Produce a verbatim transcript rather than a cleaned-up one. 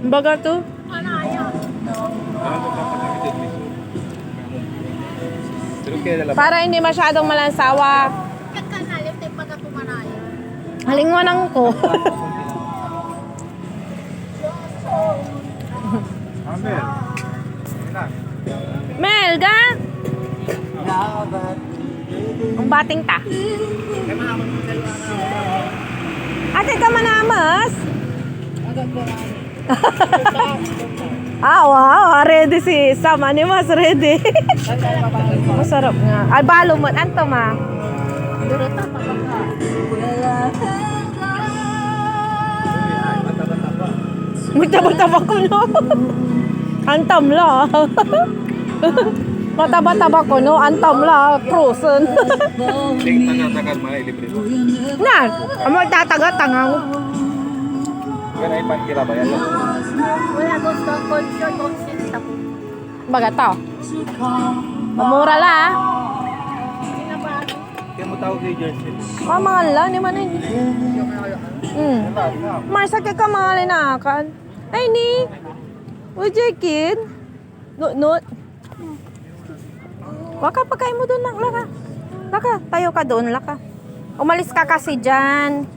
Baga to. Para hindi masyadong malansawa. Halingwanan ko. Melga? Ang bating ta. Ate ka manamas? Ah, wow. Ready si Sam. Animas, ready. Masarap nga. Ay, balo mo. Anto, ma? Mataba-taba ko, no? Antam la. Mataba-taba ko, no? Antam la. Frozen. Ting tanga-tanga, mga ilibre mo. Na, amo tataga-tangaw. Yan ay pankila ba yan? Wala gusto ang konsyon, konsyon sa Baga to. Mamura la, ah. Kaya mo tawag kay Jersey. Ah, mangan la, ni man eh. Hmm. Marsa ka ka mangan la inakan. Ay, ni. Would you kid? Nut, nut. Waka, pagkain mo doon, nak, laka. Laka, tayo ka doon, laka. Umalis ka kasi dyan.